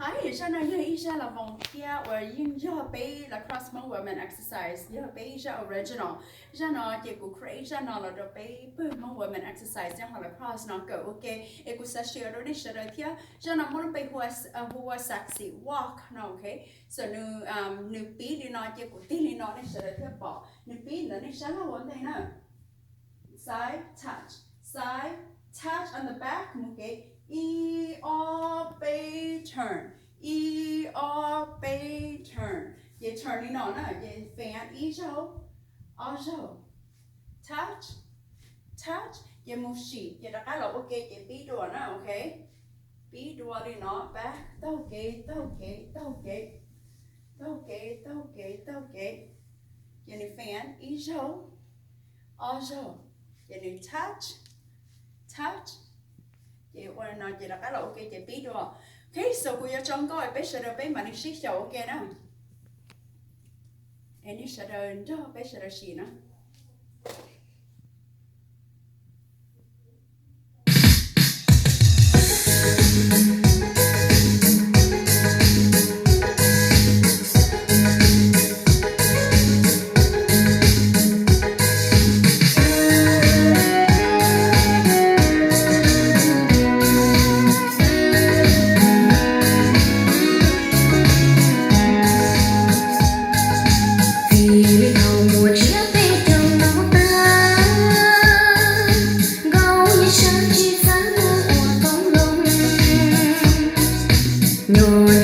Ai, zaj no yog ib zaj las voos thiab uas yeej yog peb lacrosse Hmoob women exercise, yog peb ib zaj original. Zaj no ces kuv create ib zaj no los rau peb pawg Hmoob women exercise nyob hauv lacrosse no kawm ua ke. Es kuv xav share rau nej sawv daws thiab. Zaj no muaj lub npe hu ua sexy walk no, ok. So nws, nws pib li no ces kuv tig li no nej sawv daws thiaj pom. Nws pib ntawd nej saib laj ua ntej na. Side, touch, side, touch on the back, mus kev, ib ob peb, turn, ib ob peb, turn. Ces turn li no na, ces fan ib zaug, ob zaug, touch, touch, ces mus sim, ces rov qab los ua ke ces pib dua na, ok. Pib dua li no, back, taug kev, taug kev, taug kev, taug kev, taug kev, taug kev. Ces nws fan ib zaug, ob zaug, ces nws touch, touch, ces ua li no ces rov qab los ua ke ces pib dua. Ok, so kuv yuav tso nkauj peb sawv daws peb mam li sib xyaum ua ke na. Es nej sawv daws nrog peb sawv daws sim na. Txij li thaum muaj tsiab peb caug no tag, Nkauj Yeej Tshav tsis xav mus ua qoob loo. Nyuam